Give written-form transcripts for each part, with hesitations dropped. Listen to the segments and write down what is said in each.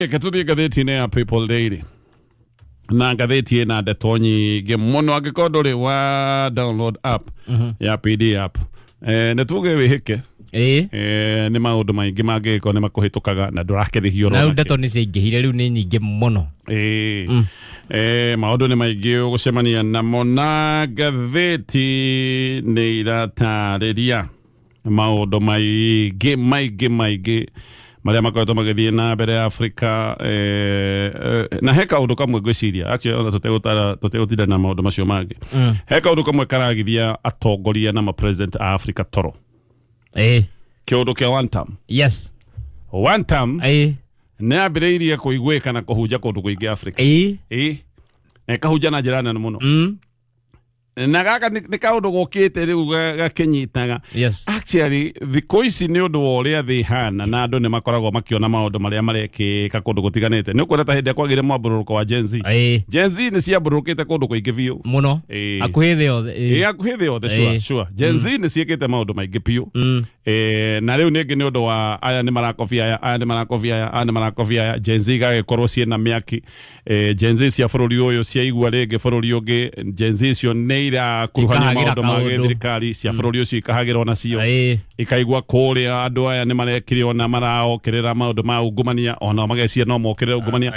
Reke tũthiĩ ngathĩti-inĩ ya People Daily na ngathĩti ĩna ndeto nyingĩ mũno angĩkorwo ndũrĩ wa download app ya PD app nĩ tuge wĩhĩke. Ĩĩ. Nĩ maũndũ maingĩ mangĩgĩkorwo nĩ makũhĩtũkaga na ndũrakĩrĩhio. Na rĩu ndeto nĩ ciaingĩhire, rĩu nĩ nyingĩ mũno. Ĩĩ. Maũndũ nĩ maingĩ ũgũcemania namo na ngathĩti nĩ iratarĩria maũndũ maingĩ maingĩ maingĩ marĩa makoretwo magĩthiĩ na mbere Afrika. Na he kaũndũ kamwe ngwĩciria actually ona tũtegũtinda na maũndũ macio mangĩ, he kaũndũ kamwe karagithia atongoria na ma-president a Afrika toro. Kĩũndũ kĩa one term. One term nĩ ambĩrĩirie kũiguĩka na kũhunja kũndũ kũingĩ Afrika. Ĩĩ. Na ĩkahunja na njĩra nene mũno. Na gaka nĩ kaũndũ gokĩte rĩu gakĩnyitaga. Actually thikũ ici nĩ ũndũ wa ũrĩa thĩ ĩhana na andũ nĩ makoragwo makĩona maũndũ marĩa marekĩka kũndũ gũtiganĩte, nĩ ũkuona ta hĩndĩ ĩrĩa kwagĩire mwambũrũrũko wa Gen Z. Gen Z nĩ ciambũrũrũkĩte kũndũ kũingĩ biũ. Mũno. Hakuhĩ thĩ yothe. Ĩĩ, hakuhĩ thĩ yothe, sure, sure. Gen Z nĩ ciĩkĩte maũndũ maingĩ biũ. Na rĩu ningĩ nĩ ũndũ wa aya nĩ marakobia aya, aya nĩ marakobia aya, aya nĩ marakobia aya, Gen Z igagĩkorwo ciĩna mĩaki. Gen Z cia bũrũri ũyũ ciaigua rĩngĩ bũrũri ũngĩ, Gen Z icio nĩ irakuruhanio Ikahagĩra maũndũ ma kaũndũ. gĩthirikari cia bũrũri ũcio, ikahagĩra onacio. Ikaigua kũrĩa andũ aya nĩ marekire ona maraokĩrĩra maũndũ ma ungumania, ona magecia no mokĩrĩre ungumania.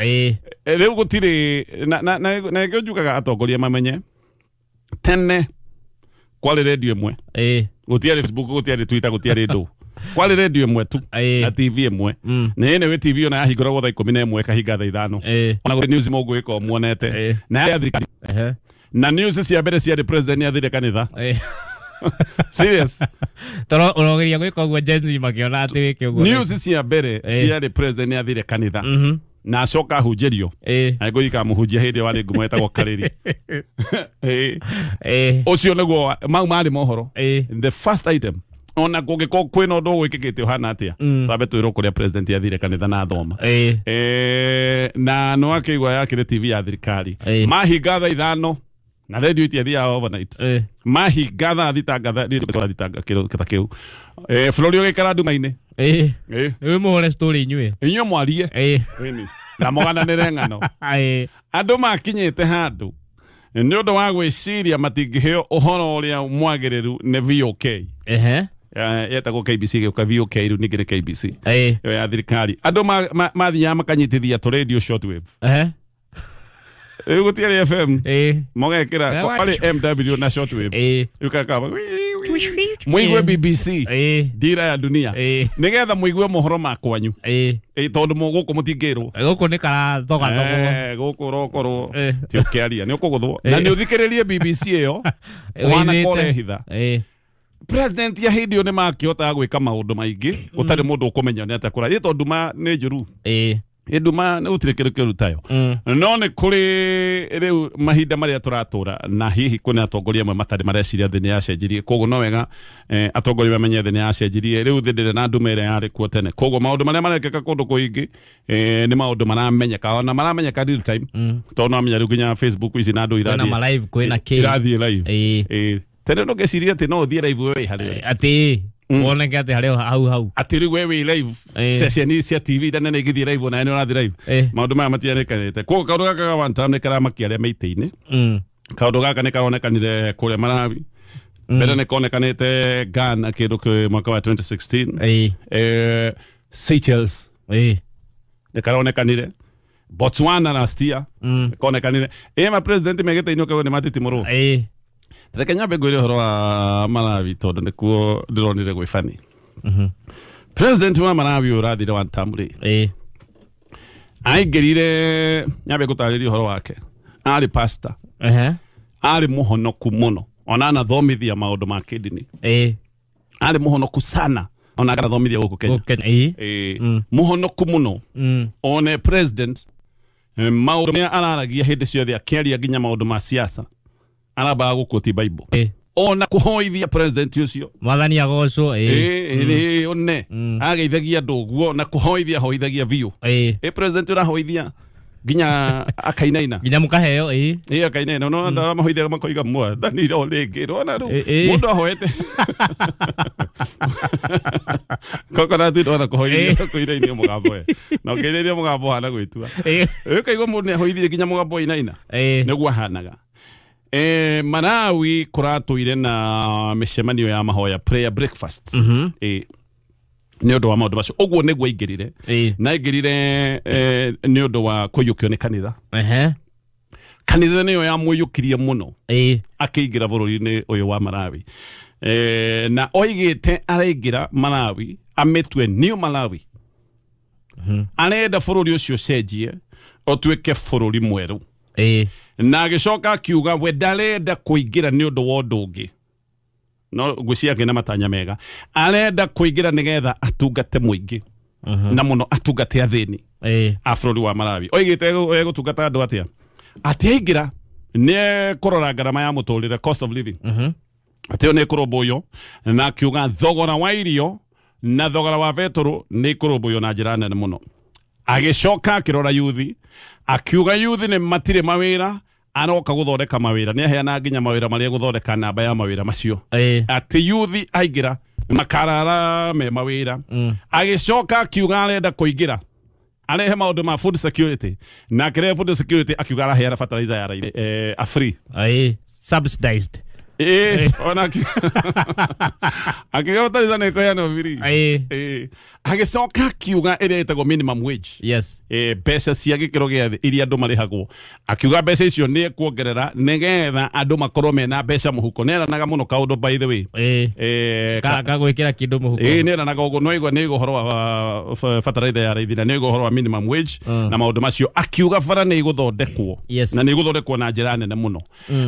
Rĩu gũtirĩ na nĩkĩo njugaga atongoria mamenye tene kwarĩ redio ĩmwe. Gũtiarĩ Facebook, gũtiarĩ Twitter, gũtiarĩ ndũ, kwarĩ redio ĩmwe tu na TV ĩmwe. Na anyway TV ona yahingũragwo thaa 11 ĩkahinga thaa 5. Ona gũtirĩ news mũngũgĩkorwo muonete. Na ya thirikari. Na news cia mbere ciarĩ president nĩ athire kanitha. Serious. Toro ũrogeria gwĩka ũguo Gen Z makĩona atĩ wĩke ũguo. News cia mbere ciarĩ president nĩ athire kanitha na acoka ahunjĩrio. Na ngũi ikamũhunjia hĩndĩ ĩyo warĩ ngumo etagwo Karĩri. Ũcio nĩguo mau marĩ mohoro. The first item, ona kũngĩkorwo kwĩna ũndũ ũgwĩkĩkĩte ũhana atĩa, twambe twĩrwo kũrĩa president athire kanitha na athoma. Na nĩ wakĩigua yakĩrĩ TV ya thirikari. Mahinga thaa 5 na radio itiathiaga overnight. Mahinga thaa thitanga thaa thitanga kĩndũ ta kĩu, bũrũri ũgĩikara nduma-inĩ. Rĩu mũhũre story inyuĩ. Inyuĩ mwarie. Ĩni. Na mũgananĩre ng'ano. Andũ makinyĩte handũ nĩ ũndũ wa gwĩciria matingĩheo ũhoro ũrĩa mwagĩrĩru nĩ VOK. Yetagwo KBC, gĩũka VOK, rĩu ningĩ nĩ KBC ĩyo ya thirikari. Andũ mathiaga makanyitithia tũ radio shortwave. Rĩu gũtiarĩ FM. Mũgekĩra kwarĩ MW na shortwave. Rĩu kakaba mũigue BBC, Dira ya Dunia, nĩgetha mũigue mohoro ma kwanyu. Tondũ gũkũ mũtingĩrwo. Gũkũ nĩ karathogathogwo. Gũkũ ũrokorwo ti ũkĩaria nĩ ũkũgũthwo na nĩ ũthikĩrĩrie BBC ĩyo ũhana Wĩithĩte. korehitha. President ya hĩndĩ ĩyo nĩ makĩhotaga gwĩka maũndũ maingĩ gũtarĩ mũndũ ũkũmenya nĩ atĩa kũrathiĩ, tondũ nduma nĩ njũru. Ĩ nduma nĩ gũtirĩ kĩndũ kĩũru tayo. No nĩ kũrĩ rĩu mahinda marĩa tũratũra na hihi kwĩna atongoria amwe matarĩ mareciria thĩ nĩ yacenjirie. Koguo no wega atongoria mamenye thĩ nĩ yacenjirie, rĩu thĩ ndĩrĩ na nduma ĩrĩa yarĩ kuo tene. Koguo maũndũ marĩa marekĩka kũndũ kũingĩ nĩ maũndũ maramenyeka, ona maramenyeka real time, tondũ no amenya rĩu nginya Facebook ici na andũ Kwĩna irathiĩ ma live, kwĩna kĩ. irathiĩ live. Tene ndũngĩciria atĩ no ũthiĩ live we wĩ harĩa ũrĩ. Atĩ woneke atĩ harĩa hau hau. Atĩ rĩu we wĩ live. Ceceni cia TV iria nene igĩthiĩ live, ona nĩ ũrathiĩ live. Maũndũ maya matiarĩkanĩte. Koguo kaũndũ gaka ga one time nĩ karamakia arĩa me itĩ-inĩ. Kaũndũ gaka nĩ karonekanire kũrĩa Malawi mbere, nĩ konekanĩte Ghana kĩndũ kĩ mwaka wa 2016. Seychelles nĩ karonekanire, Botswana last year nĩ konekanire. Ĩ ma president me gĩtĩ-inĩ ũkauga nĩ matitimũrwo. Reke nyambe ngwĩre ũhoro wa Malawi tondũ nĩkuo ndĩronire gwĩ bani. President wa Malawi ũyũ ũrathire one term rĩ, aingĩrire, nyambe ngũtarĩrie ũhoro wake, arĩ pastor. Arĩ mũhonoku mũno, ona anathomithia maũndũ ma kĩndini. Arĩ mũhonoku sana, ona akanathomithia gũkũ Kenya. Gũkũ Kenya. Ĩĩ, mũhonoku mũno. One president, maũndũ marĩa araragia hĩndĩ ciothe akĩaria nginya maũndũ ma siasa arambaga gũquote Bible. Ona kũhoithia president ũcio. Mwathani agocwo. Ĩĩ, one ageithagia andũ ũguo na kũhoithia hoithagia biũ. Ĩ president ũrahoithia. Nginya akainaina. Nginya mũkaheo, ĩĩ. Ĩ, akainaina no andũ arĩa mahoithaga makoiga mwathani o rĩngĩ rona rĩu. Ĩ, ĩ. Mũndũ ahoete coconut ndona kũhoithia kũinainio mũgambo we na ũkĩinainio mũgambo hana gwĩtua. Ĩĩ. Ũkaigua mũndũ nĩ ahoithirie nginya mũgambo wainaina. Ĩĩ. Nĩguo ahanaga. Malawi kũratũire na mĩcemanio ya mahoya, prayer breakfast, nĩ ũndũ wa maũndũ macio. Ũguo nĩguo aingĩrire. Na aingĩrire nĩ ũndũ wa kũiyũkio nĩ kanitha. Kanitha nĩyo yamũiyũkirie mũno. Akĩingĩra bũrũri-inĩ ũyũ wa Malawi, na oigĩte araingĩra Malawi amĩtue New Malawi. Arenda bũrũri ũcio ũcenjie ũtuĩke bũrũri mwerũ. Na agĩcoka akiuga we ndarenda kũingĩra nĩ ũndũ wa ũndũ ũngĩ, no ngwĩciria akĩna matanya mega. Arenda kũingĩra nĩgetha atungate mũingĩ, na mũno atungate athĩni a bũrũri wa Malawi. Oigĩte egũtungata andũ atĩa? Atĩ aingĩra nĩ ekũrora ngarama ya mũtũrĩre, cost of living, atĩ ĩyo nĩ ĩkũrũmbũywo, na akiuga thogora wa irio na thogora wa betũrũ nĩ ikũrũmbũywo na njĩra nene mũno. Agĩcoka akĩrora yuthi, akiuga yuthi nĩ matirĩ mawĩra, aroka gũthondeka mawĩra. Nĩ aheana nginya mawĩra marĩa gũthondeka, namba ya mawĩra macio, atĩ yuthi aingĩra makarara me mawĩra. Agĩcoka akiuga arenda kũingĩra arehe maũndũ ma food security, na akĩrehe food security, akiuga araheana fertilizer ya raithi a free. Ĩĩ, subsidized. Ĩĩ, ona akiuga fertilizer nĩ ĩkũheanwo free. Ĩĩ. Agĩcoka akiuga ĩrĩa ĩtagwo minimum wage, mbeca cia gĩkĩro gĩa thĩ iria andũ marĩhagwo, akiuga mbeca icio nĩ ekuongerera nĩgetha andũ makorwo mena mbeca mũhuko. Nĩ eranaga mũno kaũndũ, by the way. Gagwĩkĩra kĩndũ mũhuko. Ĩĩ, nĩ eranaga ũguo. No igua nĩ ũhoro wa fertilizer ya raithi, na nĩ ũhoro wa minimum wage na maũndũ macio, akiuga bara nĩ igũthondekwo, na nĩ igũthondekwo na njĩra nene mũno.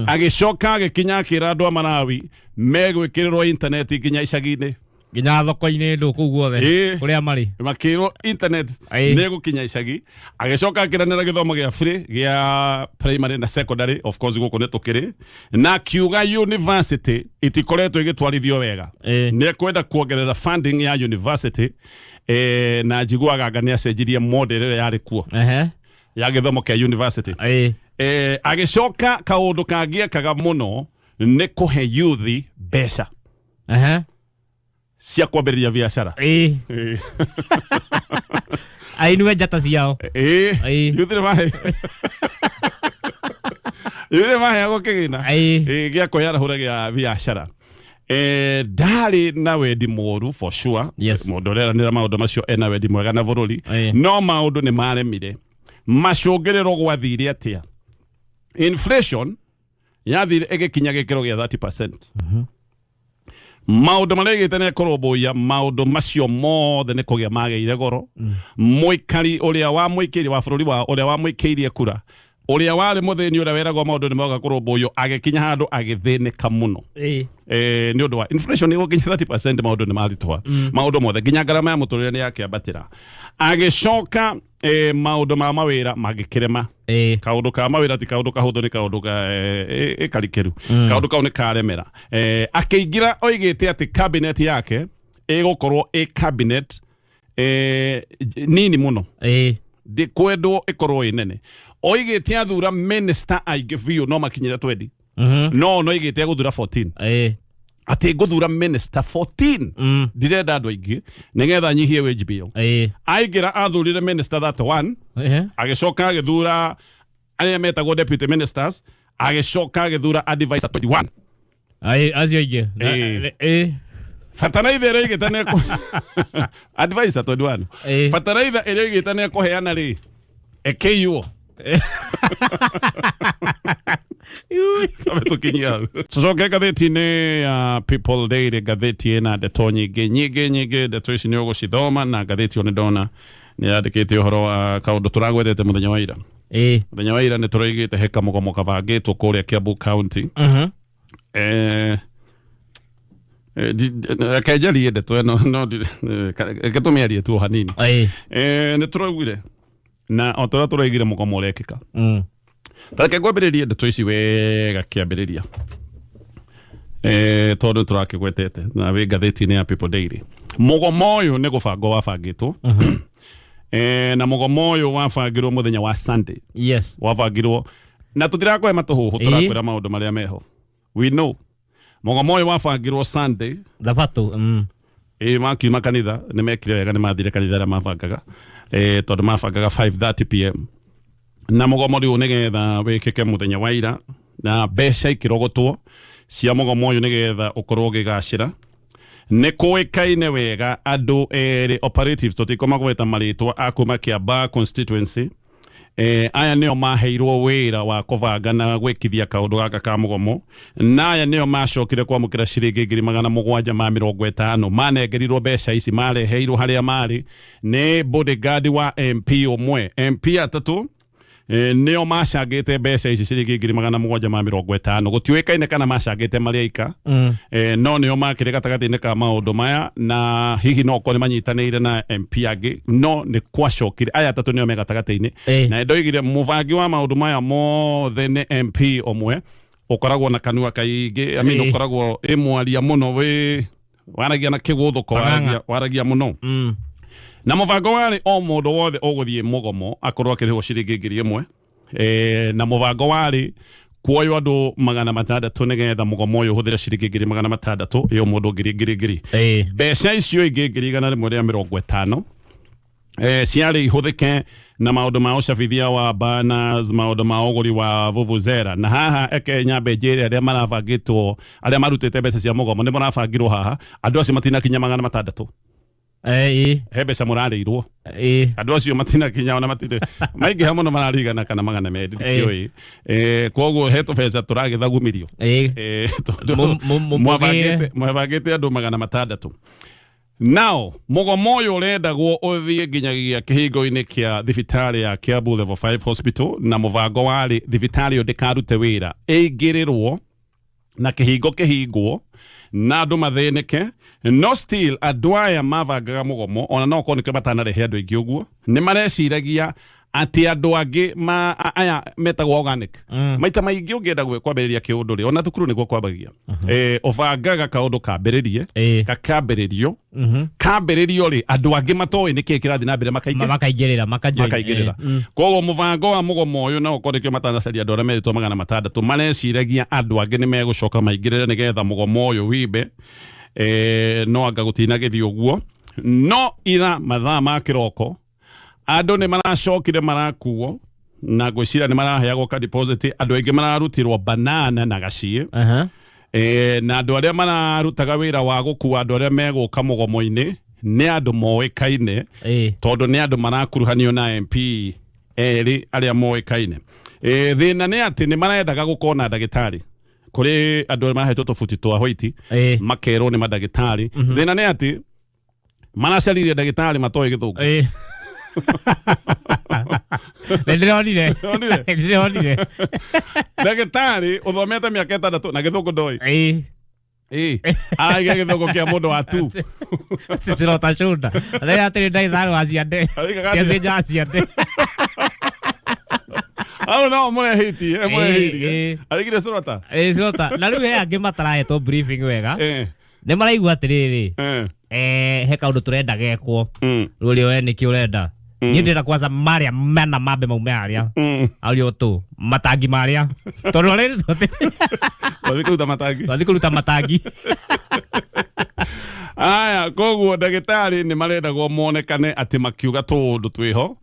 Agĩcoka agĩkinya akĩra andũ a Malawi megwĩkĩrĩrwo internet nginya icagi-inĩ. Nginya thoko-inĩ, ndũ kũu guothe kũrĩa marĩ. Makĩrwo internet nĩ ĩgũkinya icagi. Agĩcoka akĩranĩra gĩthomo gĩa free gĩa primary na secondary, of course gũkũ nĩ tũkĩrĩ, na akiuga university itikoretwo igĩtwarithio wega, nĩ ekwenda kuongerera funding ya university. Na njiguaga anga nĩ acenjirie model ĩrĩa yarĩ kuo ya gĩthomo kĩa university. Agĩcoka kaũndũ kangĩ ekaga mũno nĩ kũhe youth mbeca cia kwambĩrĩria biacara. Ainue njata ciao. Youth nĩ mahe, youth nĩ maheagwo kĩgĩna gĩa kwĩyarahũra gĩa biacara. Ndarĩ na wendi mũru for sure. Mũndũ ũreranĩra maũndũ macio ena wendi mwega na bũrũri. No maũndũ nĩ maremire. Macũngĩrĩro gwathire atĩa? Inflation yathire ĩgĩkinya gĩkĩro gĩa 30%. Maũndũ marĩa ĩgĩte nĩ kũrũmbũiya maũndũ macio mothe nĩ kũgĩa magĩire goro. Mũikari ũrĩa wamũikĩirie wa bũrũri wa ũrĩa wamũikĩirie kura, ũrĩa warĩ mũthĩni, ũrĩa weragwo maũndũ nĩ moga kũrũmbũiyo, agĩkinya handũ agĩthĩnĩka mũno. Nĩ ũndũ wa inflation ĩgũkinya 30%, maũndũ nĩ maritũha, maũndũ mothe, nginya ngarama ya mũtũrĩre nĩ yakĩambatĩra. Agĩcoka maũndũ ma mawĩra magĩkĩrema. Kaũndũ ka mawĩra ti kaũndũ kahũthũ, nĩ kaũndũ ka karikĩru. Kaũndũ kau nĩ karemera. Akĩingĩra oigĩte atĩ cabinet yake ĩgũkorwo ĩ cabinet nini mũno, ndĩkwendwo ĩkorwo ĩ nene. Oigĩte athura minister aingĩ biũ no makinyĩre 20, no oigĩte egũthura 14, atĩ ngũthura minister 14, ndirenda andũ aingĩ nĩgetha nyihie wage bill. Aingĩra athurire minister 31. Agĩcoka agĩthura arĩa metagwo deputy ministers, agĩcoka agĩthura advisor 21. Acio aingĩ. Bataraitha ĩrĩa ĩgĩte nĩ advisor 21. Bataraitha ĩrĩa ĩgĩte nĩ ekũheana rĩ, ĩkĩiywo. Sabe tukinyia hau. Tucoke ngathĩti-inĩ ya People Daily, ngathĩti ĩna ndeto nyingĩ nyingĩ nyingĩ. Ndeto ici nĩ ũgũcithoma, na ngathĩti ĩyo nĩ ndona nĩ yandĩkĩte ũhoro wa kaũndũ tũragwetete mũthenya wa ira. Mũthenya wa ira nĩ tũroigĩte he kamũgomo kabangĩtwo kũrĩa Kiambu County. Reke njarie ndeto ĩno, no reke tũmĩarie tu o hanini. Nĩ tũraugire, na o ta ũrĩa tũraigire mũgomo ũrekĩka, ta reke ngwambĩrĩrie ndeto ici wega kĩambĩrĩria, tondũ tũrakĩgwetete na wĩ ngathĩti-inĩ ya People Daily. Mũgomo ũyũ nĩ gũbangwo wabangĩtwo. Na mũgomo ũyũ wabangirwo mũthenya wa Sunday. Wabangirwo na tũtirakũhe matũhũhũ, tũrakwĩra maũndũ marĩa meho. We know mũgomo ũyũ wabangirwo Sunday. Thabatũ. Ĩ makiuma kanitha, nĩ mekire wega, nĩ mathire kanitha arĩa mabangaga, tondũ mabangaga 5:30 p.m. na mũgomo rĩu nĩgetha wĩkĩke mũthenya wa ira, na mbeca ikĩrogotwo cia mũgomo ũyũ nĩgetha ũkorwo ũgĩgacĩra. Nĩ kũĩkaine wega andũ erĩ operatives, tũtikũmagweta marĩtwa, a kuma Kiambaa constituency, aya nĩo maheirwo wĩra wa kũbanga na gwĩkithia kaũndũ gaka ka mũgomo, na aya nĩo macokire kwamũkĩra ciringi 750,000. Manengerirwo mbeca ici, mareheirwo harĩa marĩ nĩ bodyguard wa MP ũmwe. MP atatũ nĩo macangĩte mbeca ici, ciringi 750,000. Gũtiũĩkaine kana macangĩte marĩ aika, no nĩo makĩrĩ gatagatĩ-inĩ ka maũndũ maya, na hihi no korwo nĩ manyitanĩire na MP angĩ, no nĩ kwacokire aya atatũ nĩo me gatagatĩ-inĩ. Na ndoigire mũbangi wa maũndũ maya mothe nĩ MP ũmwe ũkoragwo na kanua kaingĩ, I mean, ũkoragwo ĩ mwaria mũno, wĩ waragia na kĩgũthũko. Pang'ang'a. Waragia mũno. Na mũbango warĩ o mũndũ wothe ũgũthiĩ mũgomo akorwo akĩrĩhwo ciringi 1,000, na mũbango warĩ kuoywo andũ 600 nĩgetha mũgomo ũyũ ũhũthĩre ciringi 600,000 ĩyo mũndũ ngiri ngiri ngiri. Mbeca icio ingĩ 150,000 ciarĩ ihũthĩke na maũndũ ma ũcabithia wa banners, maũndũ ma ũgũri wa vuvuzela. Na haha eke nyambe njĩre arĩa marabangĩtwo, arĩa marutĩte mbeca cia mũgomo, nĩ mũrabangirwo haha, andũ acio matinakinya 600. He mbeca mũrarĩirwo. Andũ acio matinakinya, ona matirĩ maingĩha mũno, mararigana kana 200, ndikĩũĩ. Koguo he tũbeca tũragĩthagumirio. Tondũ mwabangĩte andũ 600. Now mũgomo ũyũ ũrendagwo ũthiĩ nginyagia kĩhingo-inĩ kĩa thibitarĩ ya Kiambu Level 5 Hospital, na mũbango warĩ thibitarĩ ĩyo ndĩkarute wĩra, ĩingĩrĩrwo na kĩhingo kĩhingwo na andũ mathĩnĩke. No still andũ aya mabangaga mũgomo, ona no korwo nĩkĩo matanarehe andũ aingĩ ũguo, nĩ mareciragia atĩ andũ angĩ ma aya metagwo organic. Maita maingĩ ũngĩenda kwambĩrĩria kĩũndũ rĩ, ona thukuru nĩguo kwambagia, ũbangaga kaũndũ kambĩrĩrie, gakambĩrĩrio, kambĩrĩrio rĩ, andũ angĩ matoĩ nĩkĩĩ kĩrathiĩ na mbere makaingĩ makaingĩrĩra, makajoin. Makaingĩrĩra. Koguo mũbango wa mũgomo ũyũ, no ũkorwo nĩkĩo matanacaria andũ arĩa merĩtwo 600, mareciragia andũ angĩ nĩ megũcoka maingĩrĩre nĩgetha mũgomo ũyũ wimbe. No anga gũtinagĩthiĩ ũguo. No ira mathaa ma kĩroko andũ nĩ maracokire marakuo, na ngwĩciria nĩ maraheagwo ka deposit. Andũ aingĩ mararutirwo banana na gaciĩ. Na andũ arĩa mararutaga wĩra wa gũkua andũ arĩa megũka mũgomo-inĩ nĩ andũ moĩkaine, tondũ nĩ andũ marakuruhanio na MP erĩ arĩa moĩkaine. Thĩna nĩ atĩ nĩ marendaga gũkorwo na ndagĩtarĩ, kũrĩ andũ arĩa mahetwo tũbuti twa white, makerwo nĩ mandagĩtarĩ. Thĩna nĩ atĩ maracaririe ndagĩtarĩ matoĩ gĩthũngũ. Nĩ ndĩronire. Ndĩronire? Nĩ ndĩronire. Ndagĩtarĩ ũthomete mĩaka 6 na gĩthũngũ ndoĩ. Araiga gĩthũngũ kĩa mũndũ wa tu. Cirota cunda rĩrĩa atĩrĩ ndagĩtarĩ wa ciande. Araiga kĩathĩnja ciande. Au no mũrehĩtie, mũrehĩirie. Araigire cirota. Cirota. Na rĩu he angĩ matarahetwo briefing wega, nĩ maraigua atĩrĩrĩ, he kaũndũ tũrenda gekwo. Rũrĩa we nĩkĩ ũrenda? Niĩ ndĩrenda kwanza marĩa mena mambe maume harĩa arĩa tũ matangi marĩa, tondũ rĩrĩ Wathiĩ kũruta matangi. Twathiĩ kũruta matangi. Aya, koguo ndagĩtarĩ nĩ marendagwo monekane atĩ makiuga tũũndũ twĩho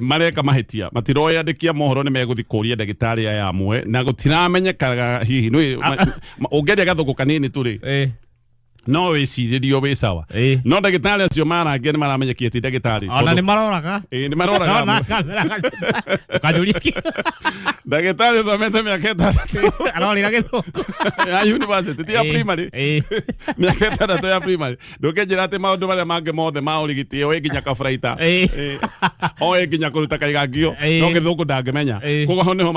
mareka mahĩtia, matiroyandĩkia mohoro, nĩ megũthiĩ kũria ndagĩtarĩ aya amwe na gũtiramenyekaga hihi nĩ ũngĩaria gathũngũ kanini tu rĩ, no wĩcirĩrio wĩ sawa. No ndagĩtarĩ acio marangia nĩ maramenyekie ti ndagĩtarĩ. Ona nĩ maroraga. Ĩ, nĩ maroraga Ona amwe. kamera kanjũria Ndagĩtarĩ ũthomete mĩaka 6 arorĩra gĩthũngũ ya university, ti ya primary. Mĩaka 6 ya primary, ndũkĩnjĩra atĩ maũndũ marĩa mangĩ mothe ma ũrigiti oĩ nginya kaburaita, oĩ nginya kũruta kaigangio, no gĩthũngũ ndangĩmenya. Koguo hau nĩho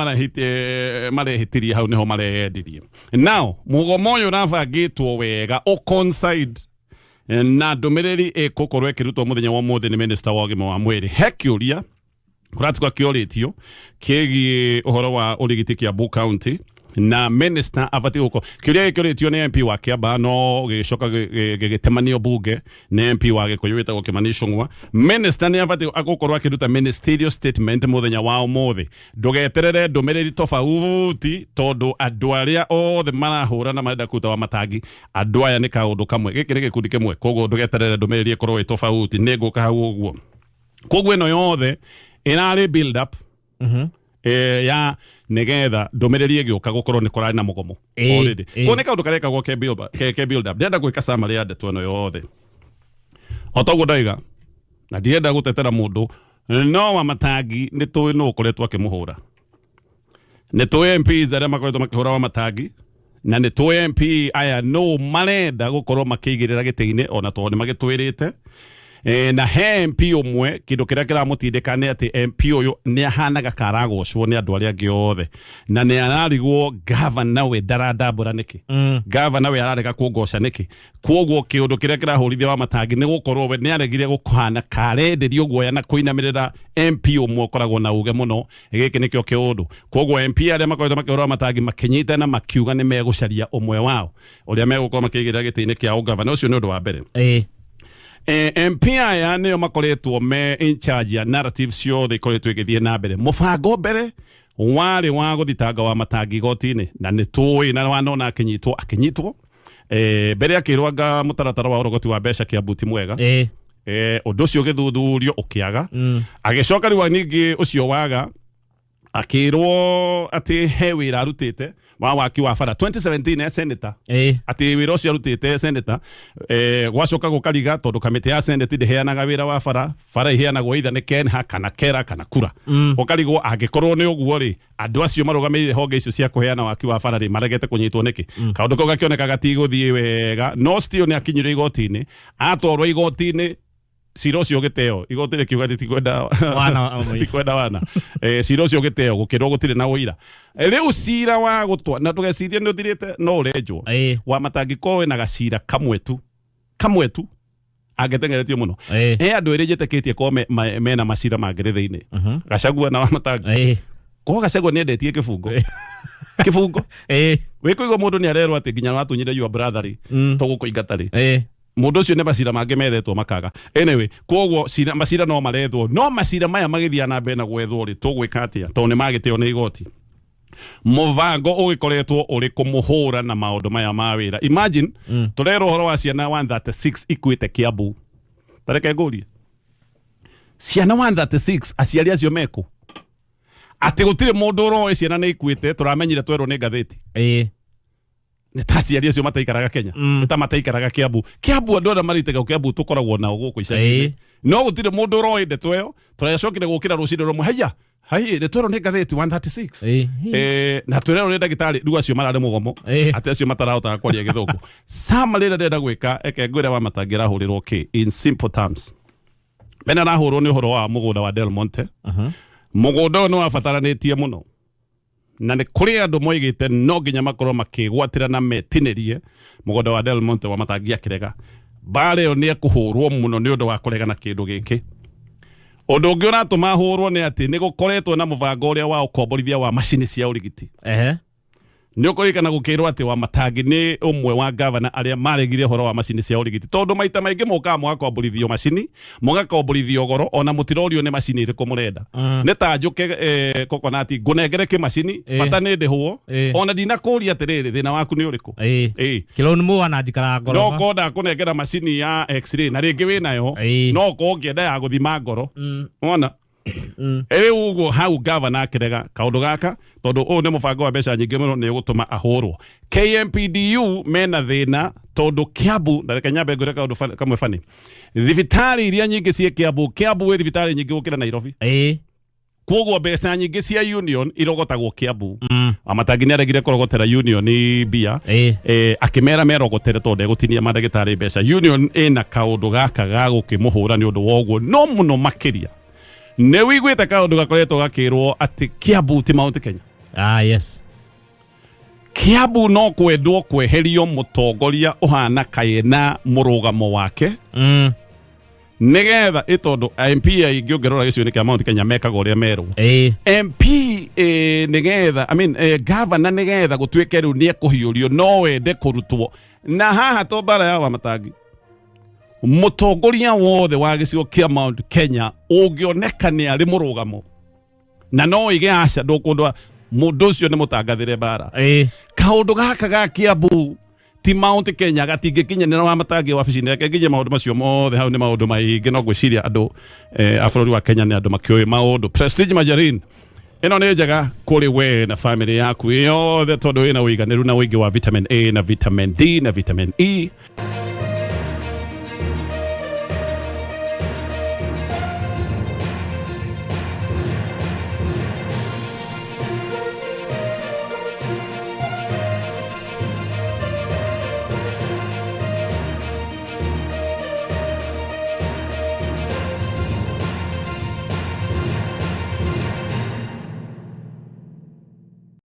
marehĩtirie, hau nĩho mareyendirie. Now mũgomo ũyũ ũrabangĩtwo wega ũcoincide na ndũmĩrĩri ĩgũkorwo ĩkĩrutwo mũthenya wa ũmũthĩ nĩ minister wa ũgima wa mwĩrĩ. He kĩũria kũratuka kĩorĩtio kĩgiĩ ũhoro wa ũrigiti Kiambu County. Na minister abatiĩ gũkorwo kĩũria gĩkĩũrĩtio nĩ MP wa Kĩambaa, no gĩgĩcoka gĩgĩtemanio bunge nĩ MP wa Gĩkũyũ wĩtagwo Kĩmani Ichung'wa. Minister nĩ abatiĩ gũkorwo akĩruta ministerial statement mũthenya wa ũmũthĩ. Ndũgeterere ndũmĩrĩri tofauti, tondũ andũ arĩa othe marahũra na marenda kũruta wa matangi, andũ aya nĩ kaũndũ kamwe, gĩkĩ nĩ gĩkundi kĩmwe. Koguo ndũgeterere ndũmĩrĩri ĩkorwo ĩ tofauti. Nĩ ngũka hau ũguo. Koguo ĩno yothe ĩrarĩ build up ya nĩgetha ndũmĩrĩri ĩgĩũka gũkorwo nĩ kũrarĩ na mũgomo already. Koguo nĩ kaũndũ karekagwo ke build up, ke build up. Ndĩrenda gwĩka summary ya ndeto ĩno yothe o toguo ndaiga, na ndirenda gũtetera mũndũ, no wa matangi nĩ tũĩ nũ ũkoretwo akĩmũhũra. Nĩ tũĩ MPs arĩa makoretwo makĩhũra wa matangi, na nĩ tũĩ MP aya nũ marenda gũkorwo makĩigĩrĩra gĩtĩ-inĩ, ona tondũ nĩ magĩtwĩrĩte. Na he MP ũmwe kĩndũ kĩrĩa kĩramũtindĩka nĩ atĩ MP ũyũ nĩ ahanaga ka aragocwo nĩ andũ arĩa angĩ othe, na nĩ ararigwo gavana we ndarandambũra nĩkĩ, gavana we ararega kũngoca nĩkĩ. Kwoguo kĩũndũ kĩrĩa kĩrahũrithia wa matangi nĩ gũkorwo we nĩ aregire gũkũhana karenderio guoya na kũinamĩrĩra MP ũmwe ũkoragwo na uge mũno. Gĩkĩ nĩkĩo kĩũndũ. Kwoguo MP arĩa makoretwo makĩhũra matangi makĩnyitana makiuga nĩ megũcaria ũmwe wao ũrĩa megũkorwo makĩigĩrĩra gĩtĩ-inĩ kĩa ũgavana. Ũcio nĩ ũndũ wa mbere. MP aya nĩo makoretwo me in charge ya narrative ciothe ikoretwo igĩthiĩ na mbere. Mũbango mbere warĩ wa gũthitanga wa matangi igoti-inĩ, na nĩ tũĩ na wanona akĩnyitwo akĩnyitwo. Mbere akĩrwo anga mũtaratara wa ũrogoti wa mbeca Kiambu ti mwega. Ũndũ ũcio ũgĩthuthurio ũkĩaga. Agĩcoka rĩu ningĩ ũcio waga, akĩrwo atĩ he wĩra arutĩte wa waki wa bara 2017 e senator, atĩ wĩra ũcio arutĩte senator, gwacoka gũkariga tondũ kamĩtĩ ya senate ndĩheanaga wĩra wa bara. Bara iheanagwo either nĩ KENHA kana KERA kana KURA. Gũkarigwo angĩkorwo nĩ ũguo rĩ, andũ acio marũgamĩrĩire honge icio cia kũheana waki wa bara rĩ, maregete kũnyitwo nĩkĩ? Kaũndũ kau gakĩoneka gatigũthiĩ wega, no still nĩ akinyire igoti-inĩ. Atwarwo igoti-inĩ, cira ũcio ũgĩteo. Igoti rĩkiuga rĩtikwenda wana. Tikwenda wana. Cira ũcio ũgĩteo, gũkĩrwo gũtirĩ na ũira. Rĩu cira wa gũtwa na ndũgecirie nĩ ũthirĩte, no ũrenjwo. Wa matangi ko wĩna gacira kamwe tu, kamwe tu angĩteng'eretio mũno. He andũ erĩ njĩtĩkĩtie ko mena macira mangĩrĩ thĩinĩ, Gachagua na Wamatangi. Ko Gachagua nĩ endetie kĩbungo kĩbungo. Wĩkũigua mũndũ nĩ arerwo atĩ nginya watunyire your brother rĩ, tũgũkũingata rĩ. Mũndũ ũcio nĩ macira mangĩ methetwo makaga. Anyway, koguo cira, macira no marethwo, no macira maya magĩthiĩ na mbere na gwethwo rĩ, tũgwĩka atĩa tondũ nĩ magĩteo nĩ igoti? Mũbango ũgĩkoretwo ũrĩ kũmũhũra na maũndũ maya ma wĩra. Imagine, tũrerwo ũhoro wa ciana 136 ikuĩte Kiambu. Tareke ngũrie, ciana 136, aciari acio mekũ? Atĩ gũtirĩ mũndũ ũroĩ ciana nĩ ikuĩte? Tũramenyire twerwo nĩ ngathĩti. Nĩ ta aciari acio mataikaraga Kenya? Nĩ ta mataikaraga Kiambu? Kiambu andũ arĩa marĩtega Kiambu tũkoragwo nao gũkũ icagi-inĩ. No gũtirĩ mũndũ ũroĩ ndeto ĩyo. Tũracokire gũkĩra rũcinĩ rũmwe, haiya haiya, nĩ twerwo nĩ ngathĩti 136. Na twerwo nĩ ndagĩtarĩ. Rĩu acio mararĩ mũgomo, atĩ acio matarahotaga kwaria Gĩthũngũ. Sama rĩrĩa ndĩrenda gwĩka, eke ngwĩre wa matangi arahũrĩrwo kĩ in simple terms. Bene arahũrwo nĩ ũhoro wa mũgũnda wa Del Monte. Mũgũnda ũyũ nĩ wabataranĩtie mũno, na nĩ kũrĩ andũ moigĩte no nginya makorwo makĩgwatĩra na metinĩrie mũgũnda wa Del Monte. Wa matangi akĩrega mbara ĩyo, nĩ ekũhũrwo mũno nĩ ũndũ wa kũrega na kĩndũ gĩkĩ. Ũndũ ũngĩ ũratũma ahũrwo nĩ atĩ nĩ gũkoretwo na mũbango ũrĩa wa ũkomborithia wa macini cia ũrigiti. Nĩ ũkũririkana gũkĩrwo atĩ wa matangi nĩ ũmwe wa gavana arĩa maregire ũhoro wa macini cia ũrigiti, tondũ maita maingĩ mũkaga mũgakomborithio macini, mũgakomborithio goro, ona mũtirorio nĩ macini ĩrĩkũ mũrenda. Nĩ ta njũke coconut ngũnengere kĩmacini, bata nĩ ndĩhwo, ona ndinakũria atĩrĩrĩ, thĩna waku nĩ ũrĩkũ? Kĩroni mũa na njikaraga no ngoroba. Korwo ndakũnengera macini ya x-ray na rĩngĩ wĩnayo, no korwo ũngĩenda ya gũthima ngoro, wona rĩu ũguo hau gavana akĩrega kaũndũ gaka, tondũ ũyũ nĩ mũbango wa mbeca nyingĩ mũno, nĩ ũgũtũma ahũrwo. KMPDU mena thĩna tondũ Kiambu, na reke nyambe ngwĩre kaũndũ kamwe bani, thibitarĩ iria nyingĩ ciĩ Kiambu, Kiambu wĩ thibitarĩ nyingĩ gũkĩra Nairobi. Koguo mbeca nyingĩ cia union irogotagwo Kiambu. Amatangi nĩ aregire kũrogotera union mbia, akĩmera merogotere tondũ ndegũtinia mandagĩtarĩ mbeca. Union ĩna kaũndũ gaka ga gũkĩmũhũra nĩ ũndũ wa ũguo. No mũno makĩria nĩ wiguĩte kaũndũ gakoretwo gakĩrwo atĩ Kiambu ti Mount Kenya. Ah, yes. Kiambu no kwendwo kweherio mũtongoria ũhana kaĩ na mũrũgamo wake. Nĩgetha ĩ tondũ MP aingĩ ũngĩrora gĩcigo-inĩ kĩa Mount Kenya mekaga ũrĩa merwo. MP nĩgetha, I mean, governor nĩgetha gũtuĩke rĩu nĩ ekũhiũrio no wende kũrutwo na haha to mbara ya Wamatangi. Mũtongoria wothe wa gĩcigo kĩa Mount Kenya ũngĩoneka nĩ arĩ mũrũgamo na no oige aca ndũkũndwa, mũndũ ũcio nĩ mũtangathĩre mbara. Kaũndũ gaka ga Kiambu ti Mount Kenya gatingĩkinyanĩra Wamatangi wabici-inĩ yake nginya maũndũ macio mothe hau nĩ maũndũ maingĩ no ngwĩciria andũ a bũrũri wa Kenya nĩ andũ makĩũĩ maũndũ. Prestige Margarine ĩno nĩ njega kũrĩ we na family yaku yothe tondũ ĩna ũiganĩru na ũingĩ wa vitamin A na vitamin D na vitamin E.